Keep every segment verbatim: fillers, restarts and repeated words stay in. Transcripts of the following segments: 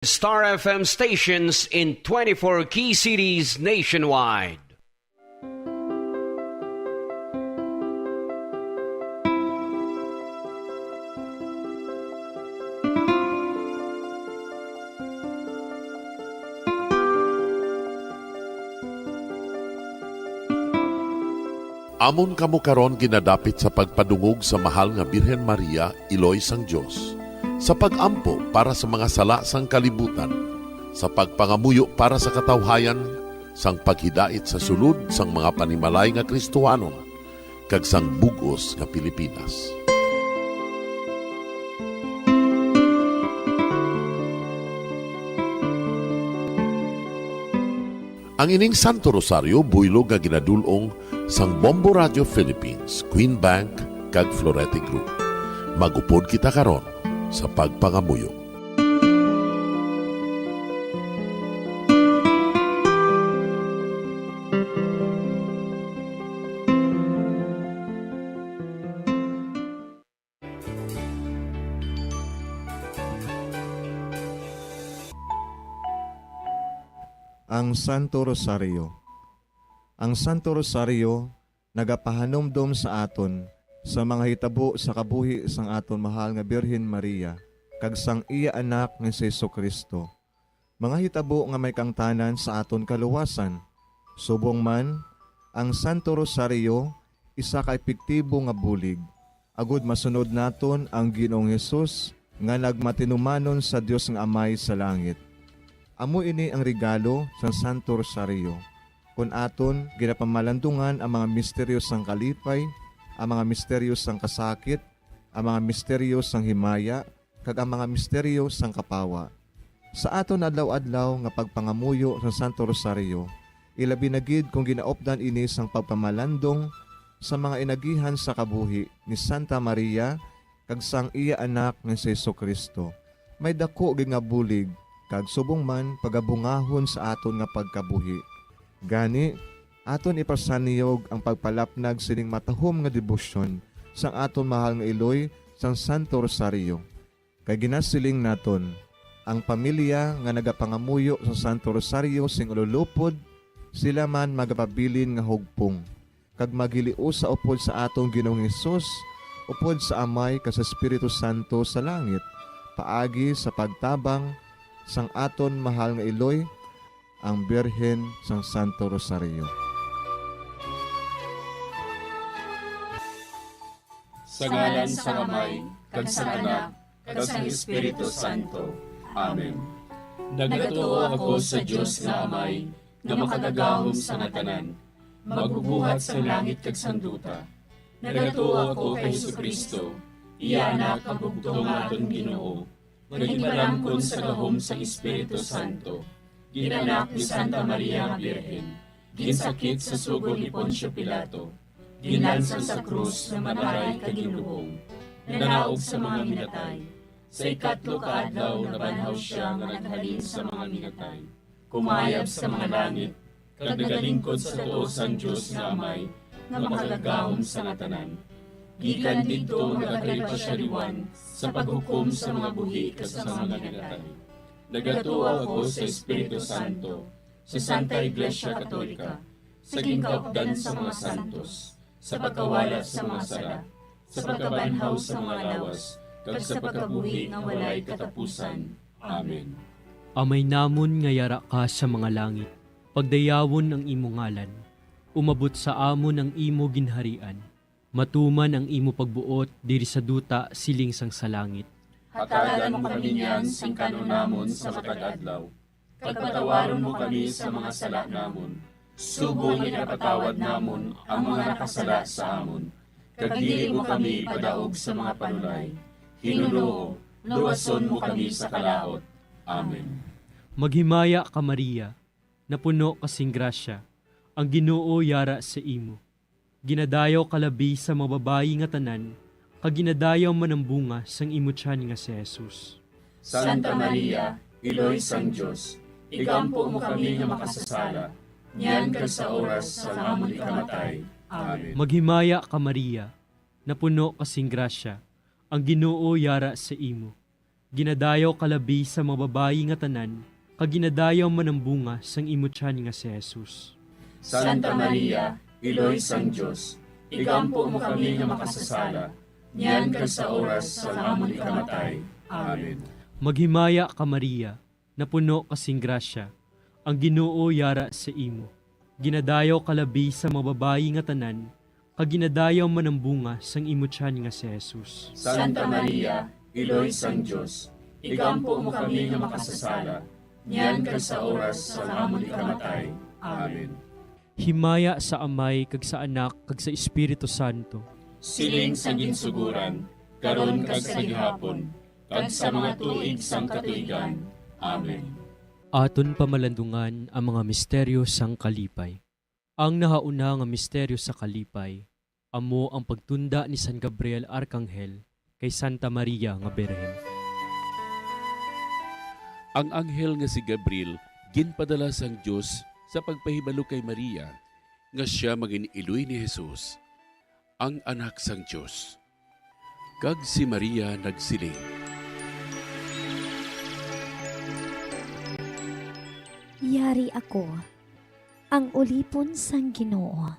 Star F M stations in twenty-four key cities nationwide. Amon kamo karon ginadapit sa pagpadungog sa mahal nga Birhen Maria, Iloy sang Dios, sa pag-ampo para sa mga sala sang kalibutan, sa pagpangamuyo para sa katawhayan, sang paghidait sa sulod sang mga panimalay nga Kristohanon, kag sang bug-os nga Pilipinas. Ang ining Santo Rosario buylog nga ginadul-ong sang Bombo Radio Philippines, Queen Bank, kag Florete Group. Mag-upod kita karon sa pagpangamuyo. Ang Santo Rosario. Ang Santo Rosario nagapahanumdom sa aton sa mga hitabo sa kabuhi sang aton mahal nga Birhen Maria kag sang iya Anak nga si Jesu-Cristo, mga hitabo nga may kaangtanan sa aton kaluwasan. Subong man, ang Santo Rosario isa ka epektibo nga bulig agod masunod naton ang Ginoong Hesus nga nagmatinumanon sa Dios nga Amay sa langit. Amo ini ang regalo sang Santo Rosario. Kon aton ginapamalandungan ang mga misteryo sang kalipay, ang mga misteryo sang kasakit, ang mga misteryo sang himaya, kag ang mga misteryo sang kapawa. Sa aton adlaw-adlaw nga pagpangamuyo sa Santo Rosario, ilabi na gid kon ginaupdan ini sang pagpamalandong sa mga inagihan sa kabuhi ni Santa Maria kag sang iya Anak nga si Jesu-Cristo, may daku gid nga bulig kag subong man pagabungahon sa aton nga pagkabuhi. Gani, aton ipasaniyog ang pagpalapnag sining matahom nga debosyon sang aton mahal nga iloy sang Santo Rosario. Kay ginasiling naton, ang pamilya nga nagapangamuyo sa Santo Rosario sing ululupod, sila man magapabilin nga hugpong, kag maghiliusa upod sa aton Ginoong Hesus, upod sa Amay kag sa Espiritu Santo sa langit, paagi sa pagtabang sang aton mahal nga iloy, ang Birhen sang Santo Rosario. Sa ngalan sang Amay, kag sang Anak, kag sang Espiritu Santo. Amen. Nagatuo ako sa Dios nga Amay, nga makagagahom sa nga tanan, magbubuhat sang langit kag sang duta. Nagatuo ako kay Jesu-Cristo, iya Anak, ang bugtong nga aton Ginoo, nga ginpalamkon sa gahom sang Espiritu Santo, ginanak ni Santa Maria nga Birhen, ginsakit sa sugo ni Poncio Pilato, ginlansang sa krus nga namatay kag ginlubong, nanaog sa mga minatay. Sa ikatlo ka adlaw nabanhaw sia nga naghalin sa mga minatay, kumayab sa mga langit, kag nagalingkod sa tuo sang Dios nga Amay, nga makagagahom sa nga tanan. Gikan didto nagakari pa sia liwan sa paghukom sa mga buhi kag sa mga minatay. Nagatuo ako sa Espiritu Santo, sa Santa Iglesia Katolika, sa ginkaupdan sa mga santos, sa pagkawala sa mga sala, sa pagkabanhaw sa mga lawas, kag sa pagkabuhi nga walay katapusan. Amen. Amay namon nga yara ka sa mga langit, pagdayawon ang imo ngalan. Umabot sa amon ang imo ginharian. Matuman ang imo pagbuot diri sa duta siling sang sa langit. Hatagan mo kami niyan sing kan-on namon sa matag adlaw, kag patawaron mo kami sa mga sala namon, subong nga ginapatawad namon ang mga nakasala sa amon, kag dili mo kami ipadaog sa mga panulay. Hinunoo, luwason mo kami sa kalaut. Amen. Maghimaya ka, Maria, napuno ka sing grasya, ang Ginoo yara sa imo. Ginadayaw ka labi sa mga babayi nga tanan, kag ginadayaw man ang bunga sang imo tiyan nga si Jesus. Santa Maria, Iloy sang Dios, igampo mo kami nga makasasala, niyan kag sa oras sang amon ikamatay. Amen. Maghimaya ka, Maria, napuno ka sing grasya, ang Ginoo yara sa imo. Ginadayaw ka labi sa mga babayi nga tanan, kag ginadayaw man ang bunga sang imo tiyan nga si Jesus. Santa Maria, Iloy sang Dios, igampo mo kami nga makasasala, niyan kag sa oras sang amon ikamatay. Amen. Maghimaya ka, Maria, napuno ka sing grasya, ang Ginoo yara sa imo. Ginadayaw ka labi sa mga babayi nga tanan, kag ginadayaw man ang bunga sang imo tiyan nga si Jesus. Santa Maria, Iloy sang Dios, igampo mo kami nga makasasala, niyan kag sa oras sang amon ikamatay. Amen. Himaya sa Amay, kag sa Anak, kag sa Espiritu Santo. Siling sa ginsuguran, karon kag sa gihapon, kag sa mga tuig sang katuigan. Amen. Aton pamalandungan ang mga misteryo sang kalipay. Ang nahauna nga misteryo sa kalipay amo ang pagtunda ni San Gabriel Arkanghel kay Santa Maria nga Birhen. Ang anghel nga si Gabriel ginpadala sang Dios sa pagpahibalo kay Maria nga sia mangin-iloy ni Jesus, ang Anak sang Dios. Kag si Maria nagsiling, "Yari ako, ang ulipon sang Ginoo.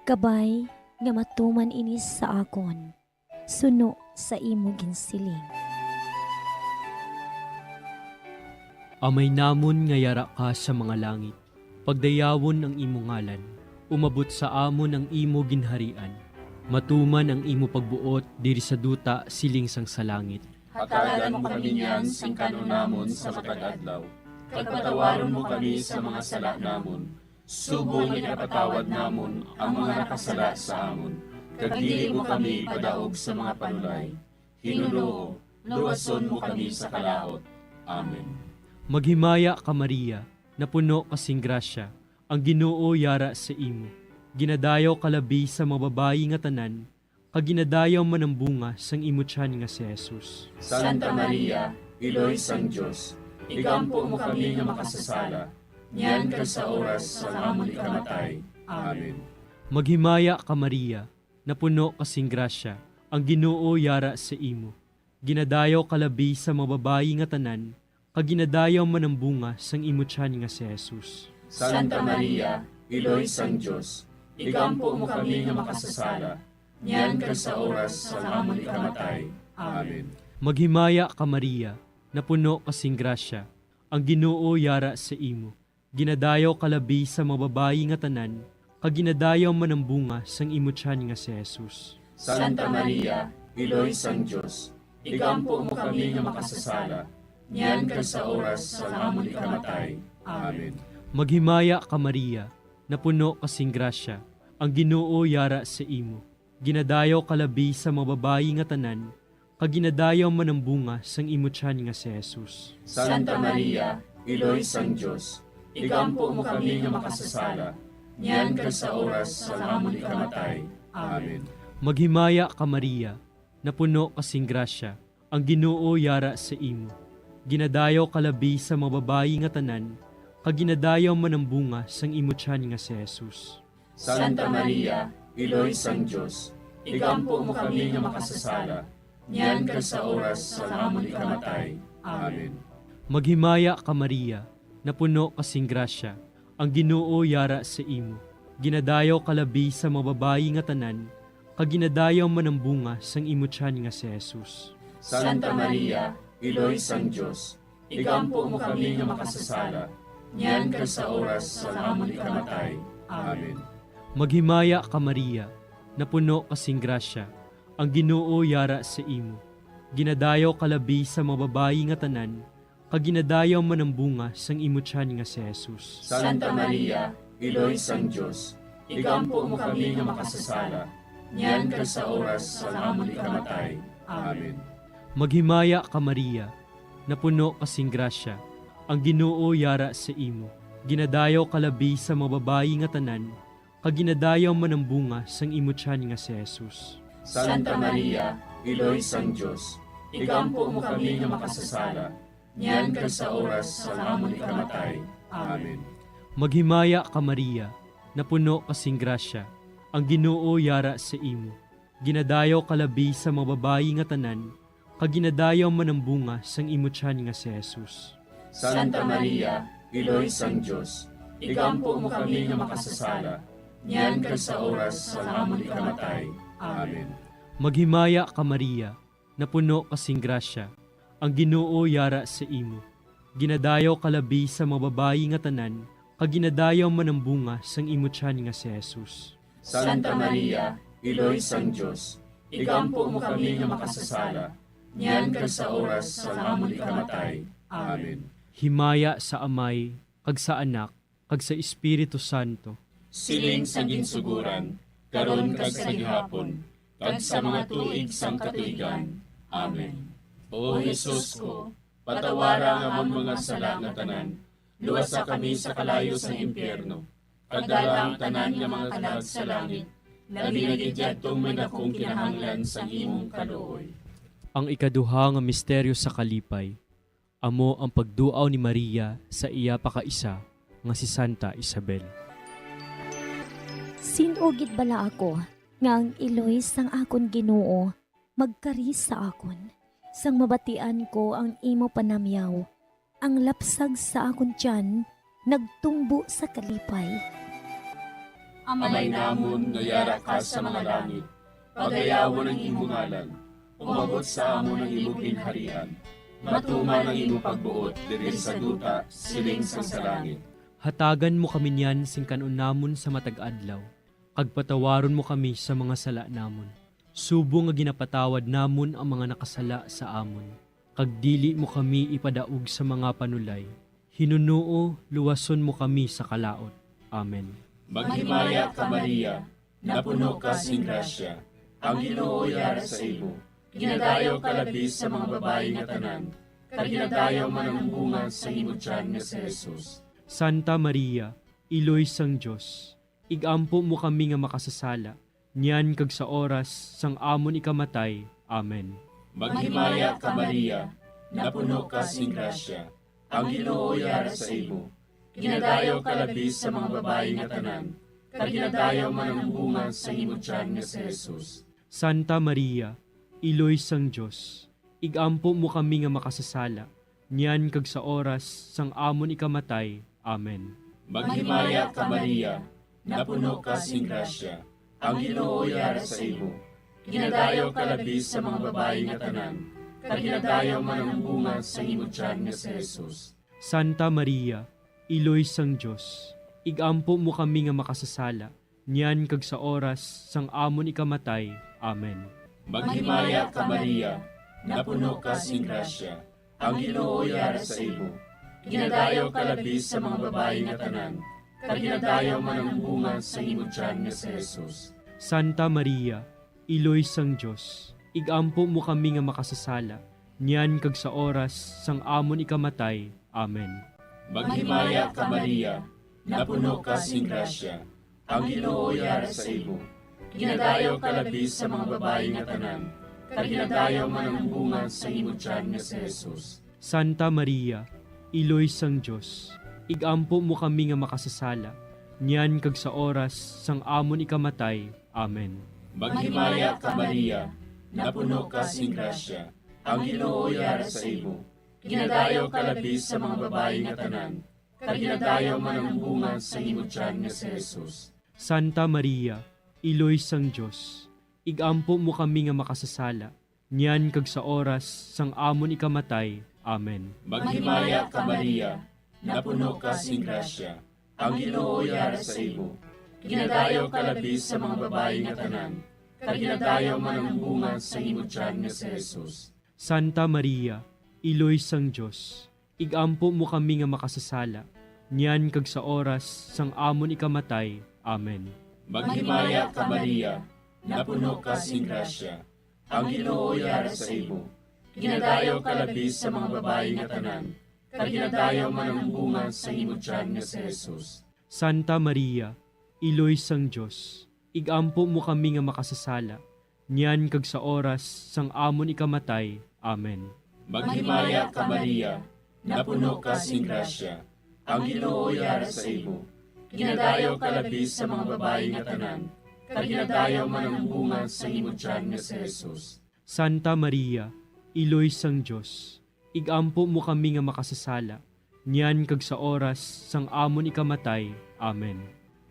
Kabay nga matuman ini sa akon, suno sa imo ginsiling." Amay namon nga yara ka sa mga langit, pagdayawon ang imo ngalan. Umabot sa amon ang imo ginharian. Matuman ang imo pagbuot diri sa duta siling sang sa langit. Hatagan mo kami niyan sing kan-on namon sa matag adlaw, kag patawaron mo kami sa mga sala namon, subong nga ginapatawad namon ang mga nakasala sa amon, kag dili mo kami ipadaog sa mga panulay. Ginoo, luwason mo kami sa kalaut. Amen. Maghimaya ka, Maria, napuno ka sing grasya, ang Ginoo yara sa imo. Ginadayaw ka labi sa mga babayi nga tanan, kag ginadayaw man ang bunga sang imo tiyan nga si Jesus. Santa Maria, Iloy sang Dios, igampo mo kami nga makasasala, niyan kag sa oras sang amon ikamatay. Amen. Maghimaya ka, Maria, napuno ka sing grasya, ang Ginoo yara sa imo. Ginadayaw ka labi sa mga babayi nga tanan, kag ginadayaw man ang bunga sang imo tiyan nga si Jesus. Santa Maria, Iloy sang Dios, igampo mo kami nga makasasala, niyan kag sa oras sang amon ikamatay. Amen. Maghimaya ka, Maria, napuno ka sing grasya, ang Ginoo yara sa imo. Ginadayaw ka labi sa mga babayi nga tanan, kag ginadayaw man ang bunga sang imo tiyan nga si Jesus. Santa Maria, Iloy sang Dios, igampo mo kami nga makasasala, niyan kag sa oras sang amon ikamatay. Amen. Maghimaya ka, Maria, napuno ka sing grasya, ang Ginoo yara sa imo. Ginadayaw ka labi sa mga babayi nga tanan, kag ginadayaw man ang bunga sang imo tiyan nga si Jesus. Santa Maria, Iloy sang Dios, igampo mo kami nga makasasala, niyan kag sa oras sang amon ikamatay. Amen. Maghimaya ka, Maria, napuno ka sing grasya, ang Ginoo yara sa imo. Ginadayaw ka labi sa mga babayi nga tanan, kag ginadayaw man ang bunga sang imo tiyan nga si Jesus. Santa Maria, Iloy sang Dios, igampo mo kami nga makasasala, niyan kag sa oras sang amon ikamatay. Amen. Maghimaya ka, Maria, napuno ka sing grasya, ang Ginoo yara sa imo. Ginadayaw ka labi sa mga babayi nga tanan, kag ginadayaw man ang bunga sang imo tiyan nga si Jesus. Santa Maria, Iloy sang Dios, igampo mo kami nga makasasala, niyan kag sa oras sang amon ikamatay. Amen. Maghimaya ka, Maria, napuno ka sing grasya, ang Ginoo yara sa imo. Ginadayaw ka labi sa mga babayi nga tanan, kag ginadayaw man ang bunga sang imo tiyan nga si Jesus. Santa Maria, Iloy sang Dios, igampo mo kami nga makasasala, niyan kag sa oras sang amon ikamatay. Amen. Maghimaya ka, Maria, napuno ka sing grasya, ang Ginoo yara sa imo. Ginadayaw ka labi sa mga babayi nga tanan, kag ginadayaw man ang bunga sang imo tiyan nga si Jesus. Santa Maria, Iloy sang Dios, igampo mo kami nga makasasala, niyan kag sa oras sang amon ikamatay. Amen. Maghimaya ka, Maria, napuno ka sing grasya, ang Ginoo yara sa imo. Ginadayaw ka labi sa mga babayi nga tanan, kag ginadayaw man ang bunga sang imo tiyan nga si Jesus. Santa Maria, Iloy sang Dios, igampo mo kami nga makasasala, niyan kag sa oras sang amon ikamatay. Amen. Maghimaya ka, Maria, napuno ka sing grasya, ang Ginoo yara sa imo. Ginadayaw ka labi sa mga babayi nga tanan, kag ginadayaw man ang bunga sang imo tiyan nga si Jesus. Santa Maria, Iloy sang Dios, igampo mo kami nga makasasala, niyan kag sa oras sang amon ikamatay. Amen. Himaya sa Amay, kag sa Anak, kag sa Espiritu Santo. Siling sa ginsuguran, karon kag sa gihapon, kag sa mga tuig sang katuigan. Amen. O Jesus ko, patawara ang amon mga sala nga tanan, luwasa kami sa kalayo sang impyerno, kag dala ang tanan nga mga kalag sa langit, labi na gid yadtong may dakong kinahanglan sang imong kaluoy. Ang ikaduha nga misteryo sa kalipay, amo ang pagduaw ni Maria sa iya pakaisa nga si Santa Isabel. Sin-o gid bala ako nga ang iloy sang akon Ginoo magkari sa akon? Sang mabatian ko ang imo panamyaw, ang lapsag sa akon tiyan nagtumbo sa kalipay. Amay namon nga yara ka sa mga langit, pagayawon ang imo ngalan. Umabot sa amon ang imo ginharian. Matuman ang imo pagbuot diri sa duta, siling sang sa langit. Hatagan mo kami niyan sing kan-on namon sa matag adlaw, kag patawaron mo kami sa mga sala namon, subong nga ginapatawad namon ang mga nakasala sa amon. Kag dili mo kami ipadaog sa mga panulay, hinunoo luwason mo kami sa kalaut. Amen. Maghimaya ka, Maria, napuno ka sing grasya, ang Ginoo yara sa imo. Ginadayaw ka labi sa mga babayi nga tanan, kag ginadayaw man ang bunga sa imo tiyan nga si Jesus. Santa Maria, Iloy sang Dios, igampo mo kami nga makasasala, niyan kag sa oras sang amon ikamatay. Amen. Maghimaya ka, Maria, napuno ka sing grasya, ang Ginoo yara sa imo. Ginadayaw ka labi sa mga babayi nga tanan, kag ginadayaw man ang bunga sa imo tiyan nga si Jesus. Santa Maria, Iloy sang Dios, igampo mo kami nga makasasala, niyan kag sa oras sang amon ikamatay. Amen. Maghimaya ka, Maria, napuno ka sing grasya, ang Ginoo yara sa imo. Ginadayaw ka labi sa mga babayi nga tanan, kag ginadayaw man ang bunga sa imo tiyan nga si Jesus. Santa Maria, Iloy sang Dios, igampo mo kami nga makasasala, niyan kag sa oras sang amon ikamatay. Amen. Maghimaya ka, Maria, napuno ka sing grasya, ang Ginoo yara sa imo. Ginadayaw ka labi sa mga babayi nga tanan, kag ginadayaw man ang bunga sa imo tiyan nga si Jesus. Santa Maria, Iloy sang Dios, igampo mo kami nga makasasala, niyan kag sa oras sang amon ikamatay. Amen. Maghimaya ka, Maria, napuno ka sing grasya, ang Ginoo yara sa imo. Ginadayaw ka labi sa mga babayi nga tanan, kag ginadayaw man ang bunga sa imo tiyan nga si Jesus. Santa Maria, Iloy sang Dios, igampo mo kami nga makasasala, niyan kag sa oras sang amon ikamatay. Amen. Maghimaya ka, Maria, napuno ka sing grasya, ang Ginoo yara sa imo. Ginadayaw ka labi sa mga babayi nga tanan, kag ginadayaw man ang bunga sa imo tiyan nga si Jesus. Santa Maria, Iloy sang Dios, igampo mo kami nga makasasala, niyan kag sa oras sang amon ikamatay. Amen. Maghimaya ka, Maria, napuno ka sing grasya, ang Ginoo yara sa imo. Ginadayaw ka labi sa mga babayi nga tanan, kag ginadayaw man ang bunga sa imo tiyan nga si Jesus. Santa Maria, Iloy sang Dios, igampo mo kami nga makasasala, niyan kag sa oras sang amon ikamatay. Amen. Maghimaya ka, Maria, napuno ka sing grasya, ang Ginoo yara sa imo. Ginadayaw ka labi sa mga babayi nga tanan, kag ginadayaw man ang bunga sa imo tiyan nga si Jesus. Santa Maria, Iloy sang Dios, igampo mo kami nga makasasala, niyan kag sa oras sang amon ikamatay. Amen. Maghimaya ka, Maria, napuno ka sing grasya, ang Ginoo yara sa imo. Ginadayaw ka labi sa mga babayi nga tanan, kag ginadayaw man ang bunga sa imo tiyan nga si Jesus. Santa Maria, Iloy sang Dios, ig-ampo mo kami nga makasasala, niyan kag sa oras sang amon ikamatay. Amen.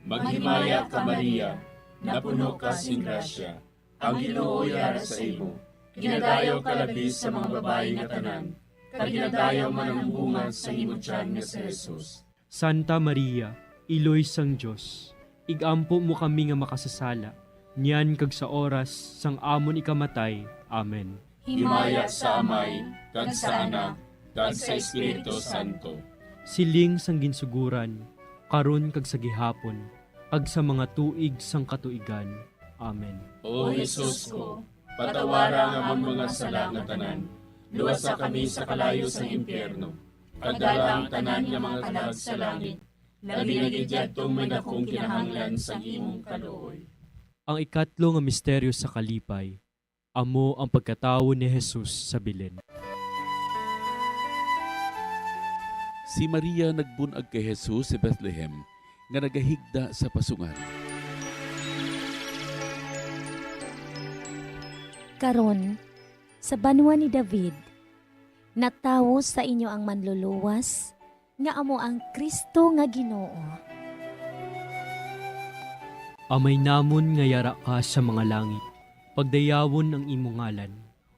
Maghimaya ka, Maria, napuno ka sing grasya, ang Ginoo yara sa imo. Ginadayaw ka labi sa mga babayi nga tanan, kag ginadayaw man ang bunga sang imo tiyan nga si Jesus. Santa Maria, Iloy sang Dios, ig-ampo mo kami nga makasasala, niyan kag sa oras sang amon ikamatay. Amen. Himaya sa Amay, kag sa Anak, kag sa Espiritu Santo. Siling sang ginsuguran, karon kag sa gihapon, kag sa mga tuig sang katuigan. Amen. O Jesus ko, patawara ang amon mga sala nga tanan, luwasa kami sa kalayo sang impyerno, kag dala ang tanan nga mga kalag sa langit, labi na gid yadtong may dakong kinahanglan sang imong kaluoy. Ang ikatlo nga misteryo sa kalipay, amo ang pagkatawo ni Jesus sa Belen. Si Maria nagbun-ag kay Jesus sa Bethlehem, nga nagahigda sa pasungan. Karon, sa banwa ni David, natawo sa inyo ang Manluluwas, nga amo ang Cristo nga Ginoo. Amay namon nga yara ka sa mga langit, pagdayawon ang imo ngalan.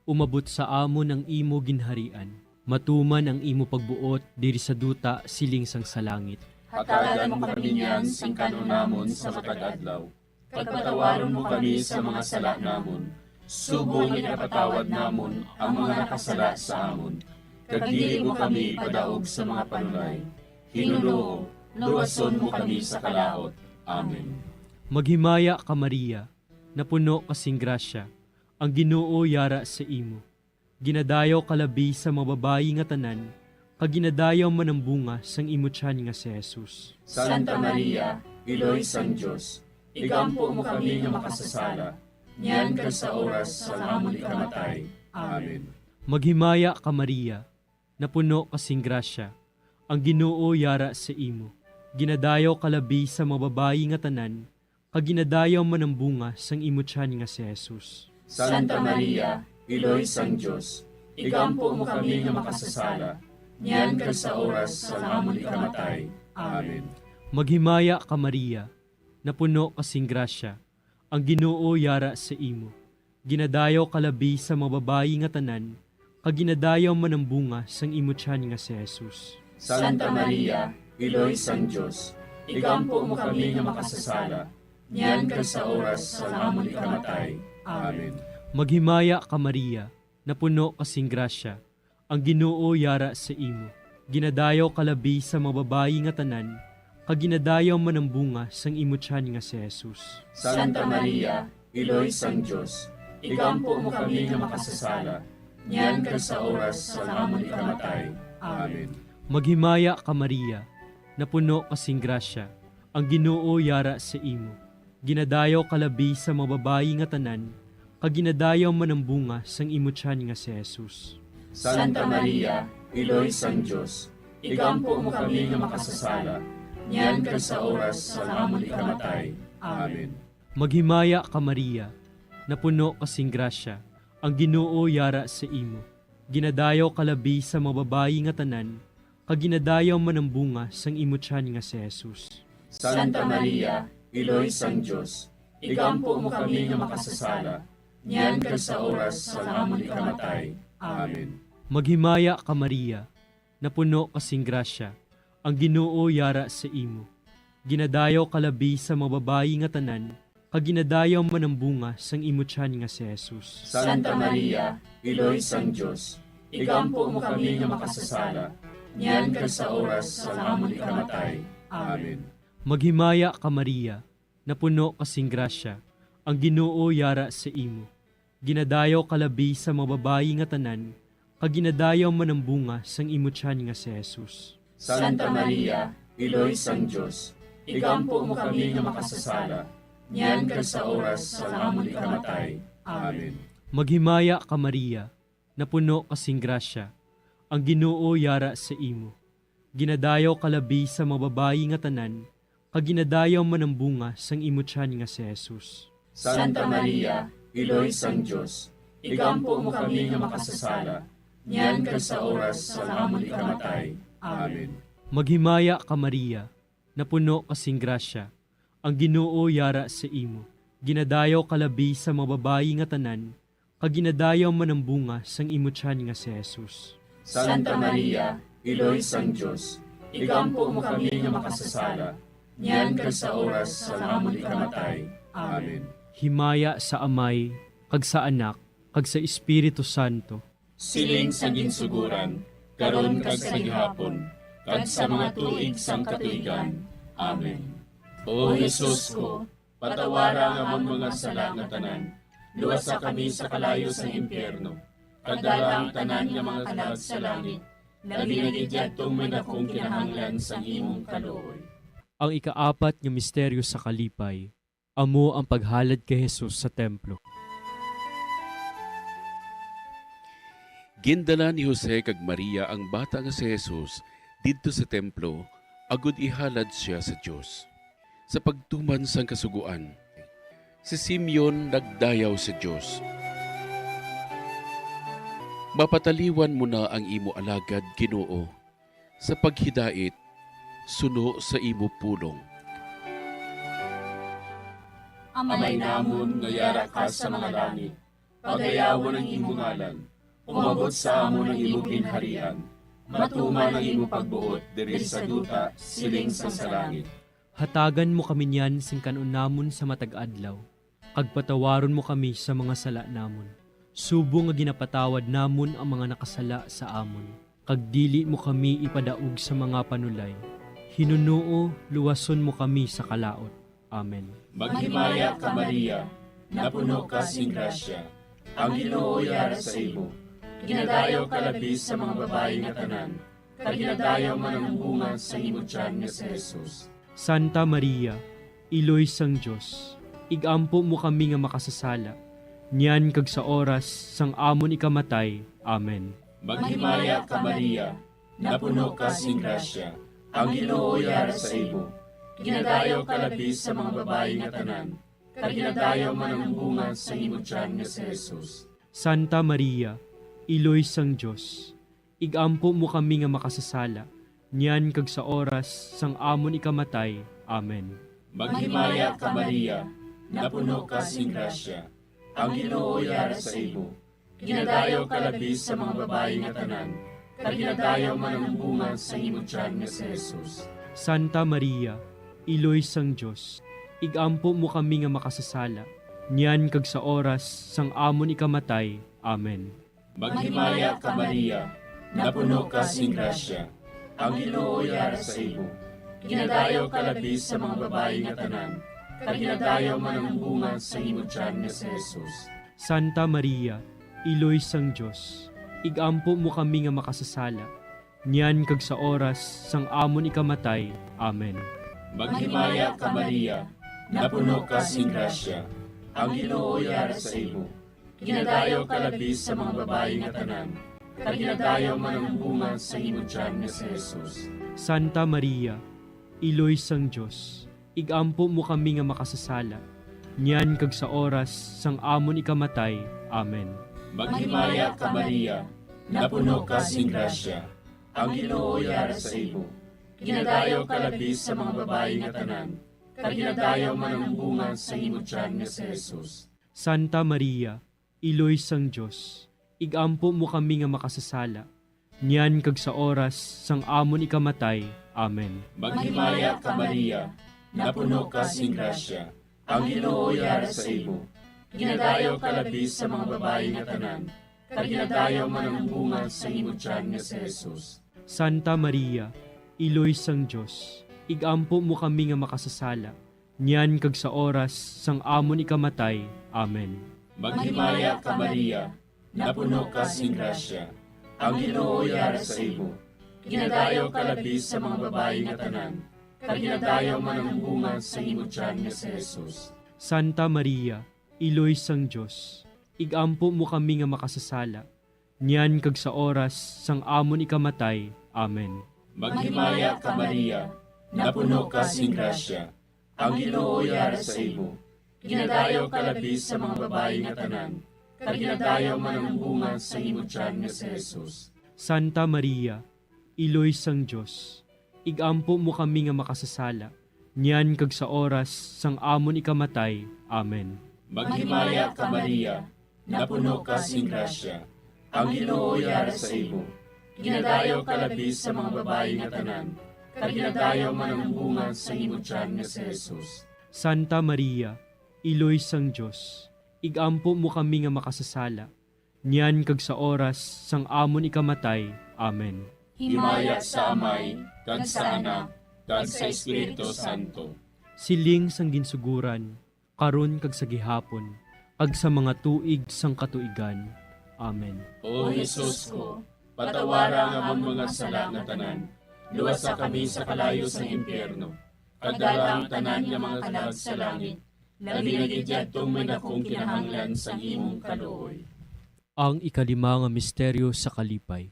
Umabot sa amon ang imo ginharian. Matuman ang imo pagbuot diri sa duta siling sang sa langit. Hatagan mo kami niyan sing kan-on namon sa matag adlaw, kag patawaron mo kami sa mga sala namon, subong nga ginapatawad namon ang mga nakasala sa amon, kag dili mo kami ipadaog sa mga panulay. Hinunoo, luwason mo kami sa kalaut. Amen. Maghimaya ka, Maria, napuno ka sing grasya, ang Ginoo yara sa imo. Ginadayaw ka labi sa mga babayi nga tanan, kag ginadayaw man ang bunga sang imo tiyan nga si Jesus. Santa Maria, Iloy sang Dios, igampo mo kami nga makasasala, niyan kag sa oras sang amon ikamatay. Amen. Maghimaya ka, Maria, napuno ka sing grasya, ang Ginoo yara sa imo. Ginadayaw ka labi sa mga babayi nga tanan, kag ginadayaw man ang bunga sang imo tiyan nga si Jesus. Santa Maria, Iloy sang Dios, igampo mo kami nga makasasala, niyan kag sa oras sang amon ikamatay. Amen. Maghimaya ka, Maria, napuno ka sing grasya, ang Ginoo yara sa imo. Ginadayaw ka labi sa mga babayi nga tanan, kag ginadayaw man ang bunga sang imo tiyan nga si Jesus. Santa Maria, Iloy sang Dios, igampo mo kami nga makasasala, niyan kag sa oras sang amon ikamatay. Amen. Maghimaya ka, Maria, napuno ka sing grasya, ang Ginoo yara sa imo. Ginadayaw ka labi sa mga babayi nga tanan, kag ginadayaw man ang bunga sang imo tiyan nga si Jesus. Santa Maria, Iloy sang Dios, igampo mo kami nga makasasala, niyan kag sa oras sang amon ikamatay. Amen. Maghimaya ka, Maria, napuno ka sing grasya, ang Ginoo yara sa imo. Ginadayaw ka labi sa mga babayi nga tanan, kag ginadayaw man ang bunga sang imo tiyan nga si Jesus. Santa Maria, Iloy sang Dios, igampo mo kami nga makasasala, niyan kag sa oras sang amon ikamatay. Amen. Maghimaya ka, Maria, napuno ka sing grasya, ang Ginoo yara sa imo. Ginadayaw ka labi sa mga babayi nga tanan, kag ginadayaw man ang bunga sang imo tiyan nga si Jesus. Santa Maria, Iloy sang Dios, igampo mo kami nga makasasala, niyan kag sa oras sang amon ikamatay. Amen. Maghimaya ka, Maria, napuno ka sing grasya, ang Ginoo yara sa imo. Ginadayaw ka labi sa mga babayi nga tanan, kag ginadayaw man ang bunga sang imo tiyan nga si Jesus. Santa Maria, Iloy sang Dios, igampo mo kami nga makasasala, niyan kag sa oras sang amon ikamatay. Amen. Maghimaya ka, Maria, napuno ka sing grasya, ang Ginoo yara sa imo. Ginadayaw ka labi sa mga babayi nga tanan, kag ginadayaw man ang bunga sang imo tiyan nga si Jesus. Santa Maria, Iloy sang Dios, igampo mo kami nga makasasala, niyan kag sa oras sang amon ikamatay. Amen. Maghimaya ka, Maria, napuno ka sing grasya, ang Ginoo yara sa imo. Ginadayaw ka labi sa mga babayi nga tanan, kag ginadayaw man ang bunga sang imo tiyan nga si Jesus. Santa Maria, Iloy sang Dios, Igampo mo kami nga makasasala, niyan kag sa oras sang amon ikamatay. Amen. Maghimaya ka, Maria, napuno ka sing grasya, ang Ginoo yara sa imo. Ginadayaw ka labi sa mga babayi nga tanan, kag ginadayaw man ang bunga sang imo tiyan nga si Jesus. Santa Maria, Iloy sang Dios, igampo mo kami nga makasasala, niyan kag sa oras sang amon ikamatay. Amen. Himaya sa Amay, kag sa Anak, kag sa Espiritu Santo. Siling sa ginsuguran, karon kag sa gihapon, kag sa mga tuig sang katuigan. Amen. O Jesus ko, patawara ang amon mga sala nga tanan, luwasa kami sa kalayo sang impyerno, kag dala ang tanan nga mga kalag sa langit, labi na gid yadtong may dakong kinahanglan sang imong kaluoy. Ang ikaapat nga misteryo sa kalipay, amo ang paghalad kay Jesus sa templo. Gindala ni Jose kag Maria ang bata nga si Jesus didto sa templo agod ihalad sia sa Dios. Sa pagtuman sang Kasugoan, si Simeon nagdayaw sa Dios, "Mapataliwan mo na ang imo alagad, Ginoo, sa paghidait suno sa imo pulong. Amay namon nga yara ka sa mga langit, pagayawon ang imo ngalan, umabot sa amon ang imo ginharian, matuman ang imo pagbuot diri sa duta siling sang sa langit." Hatagan mo kami niyan sing kan-on namon sa matag adlaw, kag patawaron mo kami sa mga sala namon, subong nga ginapatawad namon ang mga nakasala sa amon, kag dili mo kami ipadaog sa mga panulay. Hinunoo, luwason mo kami sa kalaut. Amen. Maghimaya ka, Maria, napuno ka sing grasya, ang Ginoo yara sa imo. Ginadayaw ka labi sa mga babayi nga tanan, kag ginadayaw man ang bunga sa imo tiyan nga si Jesus. Santa Maria, Iloy sang Dios, igampo mo kami nga makasasala, niyan kag sa oras sang amon ikamatay. Amen. Maghimaya ka, Maria, napuno ka sing grasya, ang Ginoo yara sa imo. Ginadayaw ka labi sa mga babayi nga tanan, kag ginadayaw man ang bunga sa imo tiyan nga si Jesus. Santa Maria, Iloy sang Dios, igampo mo kami nga makasasala, niyan kag sa oras sang amon ikamatay. Amen. Maghimaya ka, Maria, napuno ka sing grasya, ang Ginoo yara sa imo. Ginadayaw ka labi sa mga babayi nga tanan, kag ginadayaw man ang bunga sa imo tiyan nga si Jesus. Santa Maria, Iloy sang Dios, igampo mo kami nga makasasala, niyan kag sa oras sang amon ikamatay. Amen. Maghimaya ka, Maria, napuno ka sing grasya, ang Ginoo yara sa imo. Ginadayaw ka labi sa mga babayi nga tanan, kag ginadayaw man ang bunga sa imo tiyan nga si Jesus. Santa Maria, Iloy sang Dios, igampo mo kami nga makasasala, niyan kag sa oras sang amon ikamatay. Amen. Maghimaya ka, Maria, napuno ka sing grasya, ang Ginoo yara sa imo. Ginadayaw ka labi sa mga babayi nga tanan, kag ginadayaw man ang bunga sa imo tiyan nga si Jesus. Santa Maria, Iloy sang Dios, igampo mo kami nga makasasala, niyan kag sa oras sang amon ikamatay. Amen. Maghimaya ka, Maria, napuno ka sing grasya, ang Ginoo yara sa imo. Ginadayaw ka labi sa mga babayi nga tanan, kag ginadayaw man ang bunga sa imo tiyan nga si Jesus. Santa Maria, Iloy sang Dios, igampo mo kami nga makasasala, niyan kag sa oras sang amon ikamatay. Amen. Maghimaya ka, Maria, napuno ka sing grasya, ang Ginoo yara sa imo. Ginadayaw ka labi sa mga babayi nga tanan, kag ginadayaw man ang bunga sa imo tiyan nga si Jesus. Santa Maria, Iloy sang Dios, igampo mo kami nga makasasala, niyan kag sa oras sang amon ikamatay. Amen. Maghimaya ka, Maria, napuno ka sing grasya, ang Ginoo yara sa imo. Ginadayaw ka labi sa mga babayi nga tanan, kag ginadayaw man ang bunga sa imo tiyan nga si Jesus. Santa Maria, Iloy sang Dios, igampo mo kami nga makasasala, niyan kag sa oras sang amon ikamatay. Amen. Maghimaya ka, Maria, napuno ka sing grasya, ang Ginoo yara sa imo. Ginadayaw ka labi sa mga babayi nga tanan, kag ginadayaw man ang bunga sang imo tiyan nga si Jesus. Santa Maria, Iloy sang Dios, ig-ampo mo kami nga makasasala, niyan kag sa oras sang amon ikamatay. Amen. Maghimaya ka, Maria, napuno ka sing grasya, ang Ginoo yara sa imo. Ginadayaw ka labi sa mga babayi nga tanan, kag ginadayaw man ang bunga sang imo tiyan nga si Jesus. Santa Maria, Iloy sang Dios, ig-ampo mo kami nga makasasala, niyan kag sa oras sang amon ikamatay. Amen. Himaya sa Amay, kag sa Anak, kag sa Espiritu Santo. Siling sang ginsuguran, karon kag sa gihapon, kag sa mga tuig sang katuigan. Amen. O Jesus ko, patawara ang amon mga sala nga tanan, luwasa kami sa kalayo sang impyerno, kag dala ang tanan nga mga kalag sa langit, labi na gid yadtong may dakong kinahanglan sang imong kaluoy. Ang ikalima nga misteryo sa kalipay,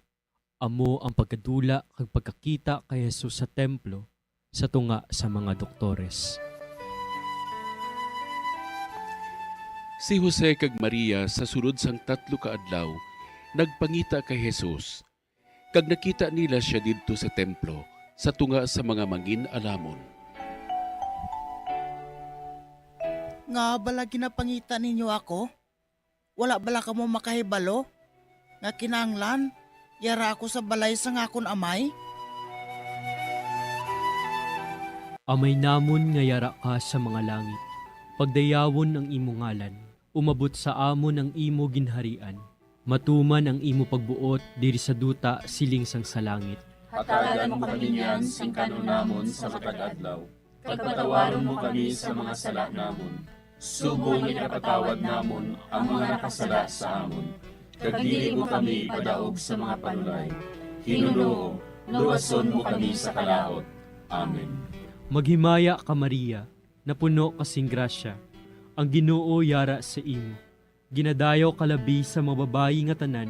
amo ang pagkadula kag pagkakita kay Jesus sa templo sa tunga sa mga doktores. Si Jose kag Maria sa sulod sang tatlo ka adlaw nagpangita kay Jesus, kag nakita nila sia didto sa templo sa tunga sa mga mangin-alamon. Ngaa bala ginapangita ninyo ako? Wala bala kamo makahibalo nga kinahanglan yara ako sa balay sang akon Amay? Amay namon nga yara ka sa mga langit, pagdayawon ang imo ngalan, umabot sa amon ang imo ginharian, matuman ang imo pagbuot diri sa duta siling sang sa langit. Hatagan mo kami niyan sing kan-on namon sa matag adlaw, kag patawaron mo kami sa mga sala namon, subong nga ginapatawad namon ang mga nakasala sa amon, kag dili mo kami ipadaog sa mga panulay. Ginoo, luwason mo kami sa kalaut. Amen. Maghimaya ka, Maria, napuno ka sing grasya, ang Ginoo yara sa imo. Ginadayaw ka labi sa mga babayi nga tanan,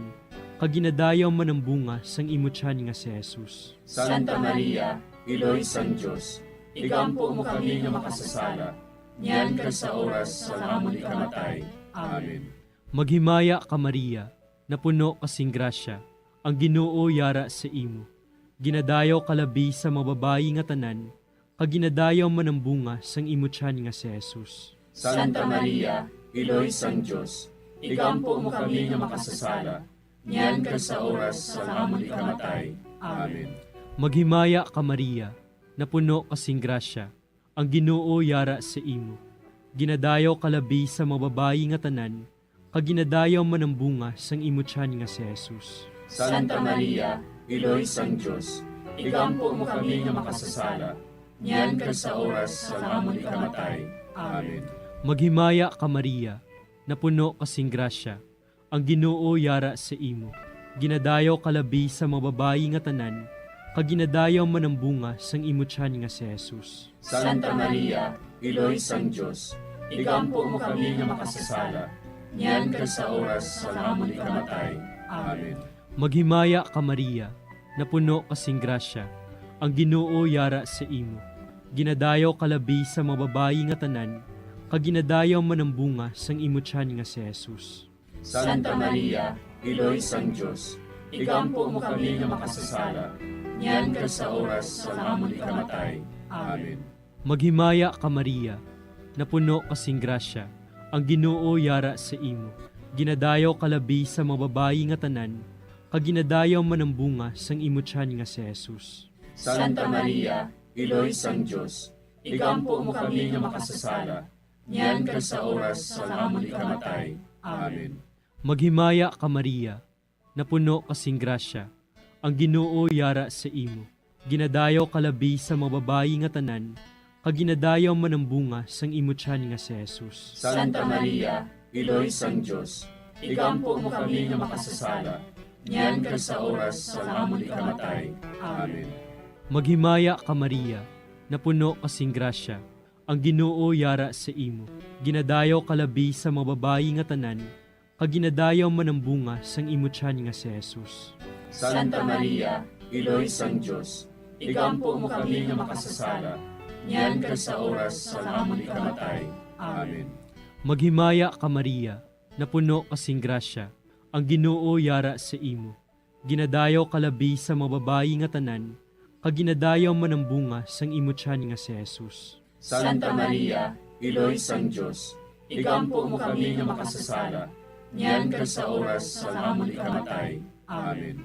kag ginadayaw man ang bunga sang imo tiyan nga si Jesus. Santa Maria, Iloy sang Dios, igampo mo kami nga makasasala, niyan kag sa oras sang amon ikamatay. Amen. Maghimaya ka, Maria, napuno ka sing grasya, ang Ginoo yara sa imo. Ginadayaw ka labi sa mga babayi nga tanan, kag ginadayaw man ang bunga sang imo tiyan nga si Jesus. Santa Maria, Iloy sang Dios, igampo mo kami nga makasasala, niyan kag sa oras sang amon ikamatay. Amen. Maghimaya ka, Maria, napuno ka sing grasya, ang Ginoo yara sa imo. Ginadayaw ka labi sa mga babayi nga tanan, kag ginadayaw man ang bunga sang imo tiyan nga si Jesus. Santa Maria, Iloy sang Dios, igampo mo kami nga makasasala, niyan kag sa oras sang amon ikamatay. Amen. Maghimaya ka, Maria, napuno ka sing grasya, ang Ginoo yara sa imo. Ginadayaw ka labi sa mga babayi nga tanan, kag ginadayaw man ang bunga sang imo tiyan nga si Jesus. Santa Maria, Iloy sang Dios, igampo mo kami nga makasasala, niyan kag sa oras sang amon ikamatay. Amen. Maghimaya ka, Maria, napuno ka sing grasya, ang Ginoo yara sa imo. Ginadayaw ka labi sa mga babayi nga tanan, kag ginadayaw man ang bunga sang imo tiyan nga si Jesus. Santa Maria, Iloy sang Dios, igampo mo kami nga makasasala, niyan kag sa oras sang amon ikamatay. Amen. Maghimaya ka, Maria, napuno ka sing grasya, ang Ginoo yara sa imo. Ginadayaw ka labi sa mga babayi nga tanan, kag ginadayaw man ang bunga sang imo tiyan nga si Jesus. Santa Maria, Iloy sang Dios, igampo mo kami nga makasasala, niyan kag sa oras sang amon ikamatay. Amen. Maghimaya ka, Maria, napuno ka sing grasya, ang Ginoo yara sa imo. Ginadayaw ka labi sa mga babayi nga tanan, kag ginadayaw man ang bunga sang imo tiyan nga si Jesus. Santa Maria, Iloy sang Dios, igampo mo kami nga makasasala, niyan kag sa oras sang amon ikamatay. Amen. Maghimaya ka, Maria, napuno ka sing grasya, ang Ginoo yara sa imo. Ginadayaw ka labi sa mga babayi nga tanan, kag ginadayaw man ang bunga sang imo tiyan nga si Jesus. Santa Maria, Iloy sang Dios, igampo mo kami nga makasasala, niyan kag sa oras sang amon ikamatay. Amen. Maghimaya ka, Maria, napuno ka sing grasya, ang Ginoo yara sa imo. Ginadayaw ka labi sa mga babayi nga tanan, kag ginadayaw man ang bunga sang imo tiyan nga si Jesus. Santa Maria, Iloy sang Dios, igampo mo kami nga makasasala, niyan kag sa oras sang amon ikamatay. Amen.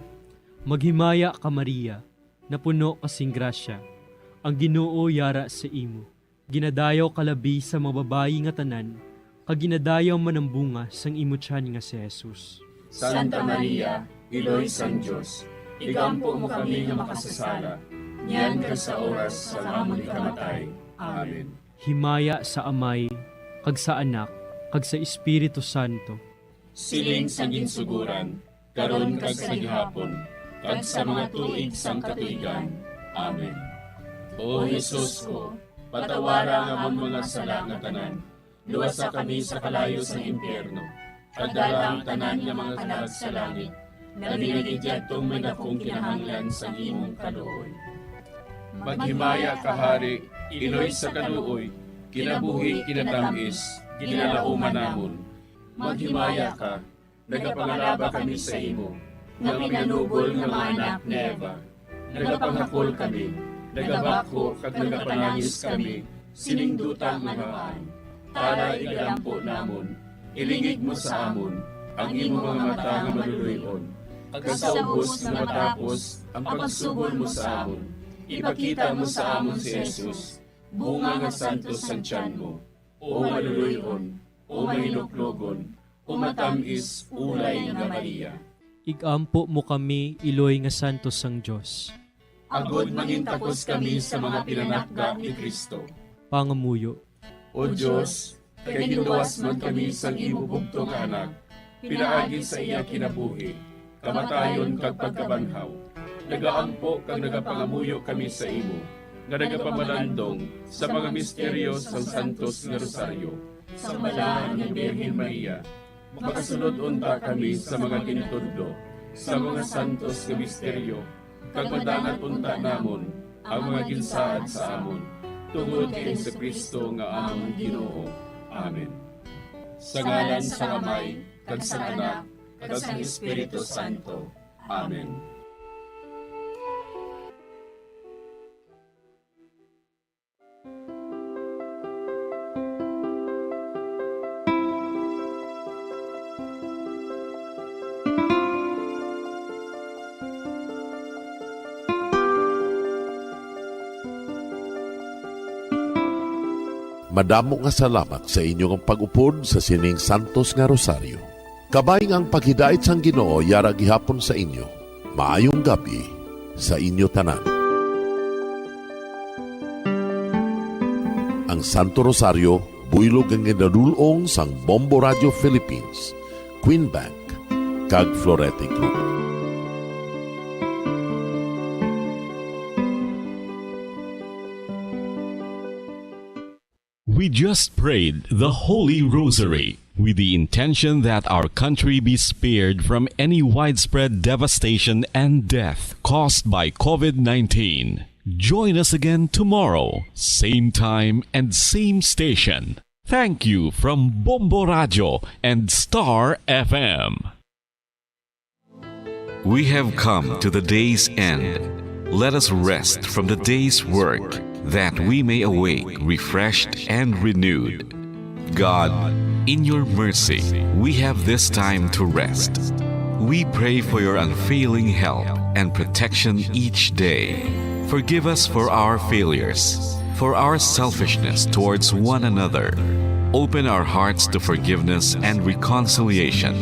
Maghimaya ka, Maria, napuno ka sing grasya, ang Ginoo yara sa imo. Ginadayaw ka labi sa mga babayi nga tanan, kag ginadayaw man ang bunga sang imo tiyan nga si Jesus. Santa Maria, Iloy sang Dios, igampo mo kami nga makasasala, niyan kag sa oras sang amon ikamatay. Amen. Himaya sa Amay, kag sa Anak, kag sa Espiritu Santo. Siling sa ginsugoran, karon kag sa gihapon, kag sa mga tuig sang katuigan. Amen. O Jesus ko, patawara ang amon mga sala nga tanan, luwasa kami sa kalayo sang impyerno, kag dala ang tanan nga mga kalag sa langit, labi na gid yadtong may dakong kinahanglan sang imong kaluoy. Maghimaya ka, Hari, Iloy sa kaluoy, kinabuhi, kinatamis, ginalauman namon. Maghimaya ka, nagapangalaba kami sa imo, nga pinanubol nga mga anak ni Eva. Nagapanghakol kami, nagabakho kag nagapanangis kami sining duta nga haan. Tara, igalampo namon, ilingig mo sa amon ang imo mga mata nga maluloy-on, kag sa ubos nga matapos ang pagsugol mo sa amon, ipakita mo sa amon si Jesus, bunga nga santos sang tiyan mo, o maluloy-on, o mahinuklogon, o matamis, ulay nga Maria. Igampo mo kami, Iloy nga santos sang Dios. Agod mangintakos kami sa mga pinanakda ni Cristo. Pangamuyo. O Dios, kay ginluwas man kami sang imo bugtong nga Anak, pinaagi sa iya kinabuhi, kamatayon, kag pagkabanhaw, nagaampo kag nagapangamuyo kami sa imo, nga nagapamalandong sa mga misteryo sang Santos nga Rosaryo, sa Balaan nga Birhen Maria. Makasulod unta kami sa mga ginatudlo sa mga santos nga misteryo, kag madangat unta namon ang mga ginsaad sa amon, tungod kay Jesu-Cristo nga amon Ginoo. Amen. Sa ngalan sang Amay, kag sang Anak, kag sang Espiritu Santo. Amen. Madamo nga salamat sa inyo nga pag-upod sa sining santos nga rosaryo. Kabay nga ang paghidait sang Ginoo yara gihapon sa inyo. Maayong gab-i sa inyo tanan. Ang Santo Rosario, buylog nga ginadul-ong sang Bombo Radio Philippines, Queen Bank, kag Florete Group. We just prayed the Holy Rosary with the intention that our country be spared from any widespread devastation and death caused by COVID nineteen. Join us again tomorrow, same time and same station. Thank you from Bombo Radio and Star F M. We have come to the day's end. Let us rest from the day's work, that we may awake refreshed and renewed. God, in your mercy, we have this time to rest. We pray for your unfailing help and protection each day. Forgive us for our failures, for our selfishness towards one another. Open our hearts to forgiveness and reconciliation.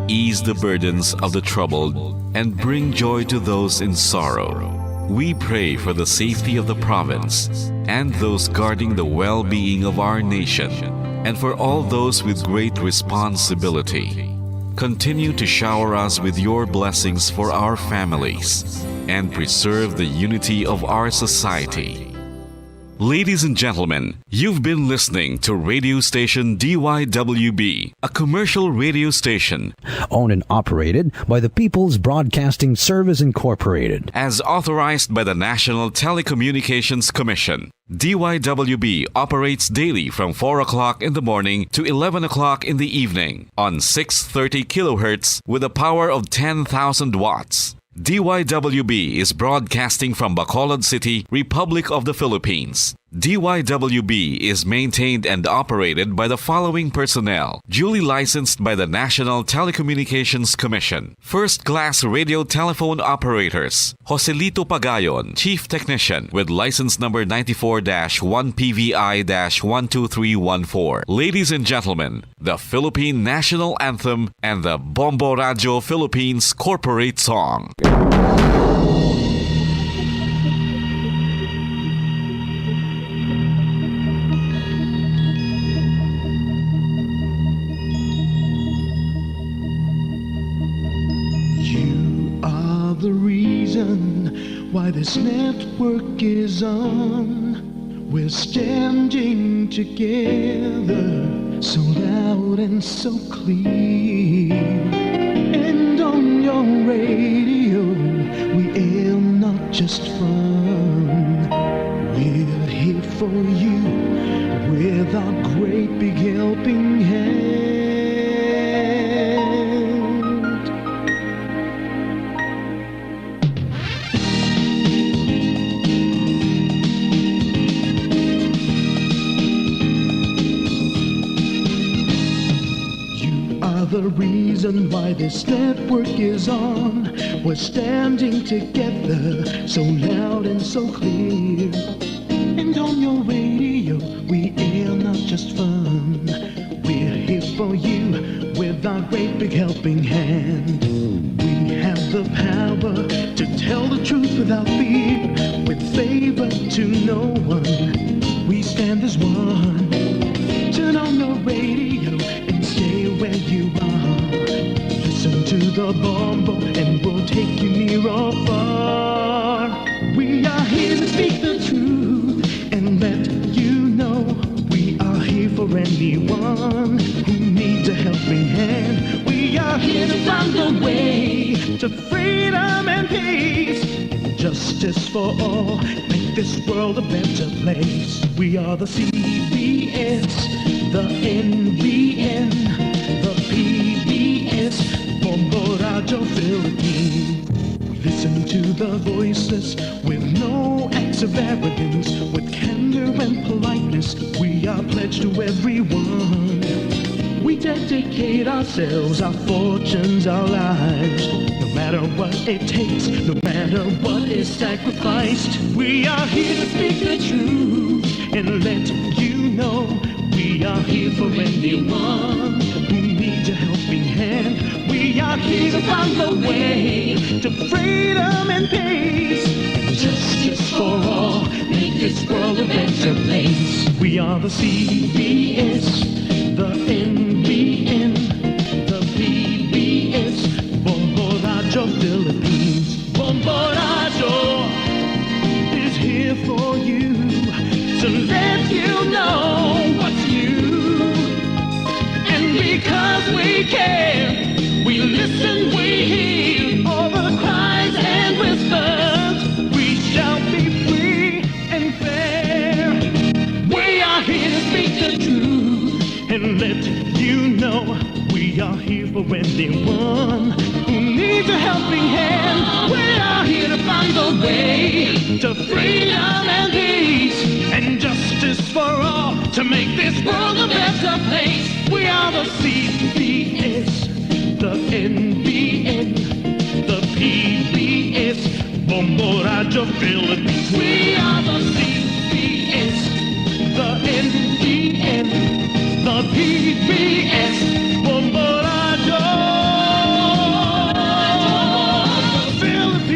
Ease the burdens of the troubled and bring joy to those in sorrow. We pray for the safety of the province and those guarding the well-being of our nation, and for all those with great responsibility. Continue to shower us with your blessings for our families and preserve the unity of our society. Ladies and gentlemen, you've been listening to radio station D Y W B, a commercial radio station owned and operated by the People's Broadcasting Service Incorporated, as authorized by the National Telecommunications Commission. D Y W B operates daily from four o'clock in the morning to eleven o'clock in the evening on six thirty kilohertz with a power of ten thousand watts. D Y W B is broadcasting from Bacolod City, Republic of the Philippines. D Y W B is maintained and operated by the following personnel, duly licensed by the National Telecommunications Commission. First class radio telephone operators, Joselito Pagayon, Chief Technician, with license number ninety-four dash one P V I dash one two three one four. Ladies and gentlemen, the Philippine National Anthem and the Bombo Radyo Philippines Corporate Song. You are the reason why this network is on. We're standing together, so loud and so clear. And on your radio, we air not just fun. We're here for you with our great big helping hand. You are the reason why this network is on. We're standing together, so loud and so clear. And on your radio, we air not just fun. We're here for you with our great big helping hand. We have the power to tell the truth without fear, with favor to no one. We stand as one. Turn on your radio and stay where you are. Listen to the Bombo and we'll take you near or far. We are here to speak the truth and let you know we are here for anyone who needs a helping hand. We are here to find the way to freedom and peace, justice for all, make this world a better place. We are the C B S, the N B N, the P B S, Bombo Radyo Philippines. Listen to the voices with no acts of arrogance, with candor and politeness. We are pledged to everyone. We dedicate ourselves, our fortunes, our lives. No matter what it takes, no matter what is sacrificed, we are here to speak the truth and let you know we are here for anyone who needs a helping hand. We are here to find the way to freedom and peace. Justice for all, make this world a better place. We are the C B S, the N B N, the P B S, Bombo Radyo Philippines. Bombo Radyo is here for you to let you know what's new. And because we care, we listen, we hear all the cries and whispers. We shall be free and fair. We are here to speak the truth and let you know we are here for anyone who needs a helping hand. We are here to find the way to freedom and peace and justice for all to make this world a better place. We are the C B S, the N B N, the P B S, Bombo Radyo Philippines. We are the C B S, the N B N, the P B S, Bombo Radyo Philippines.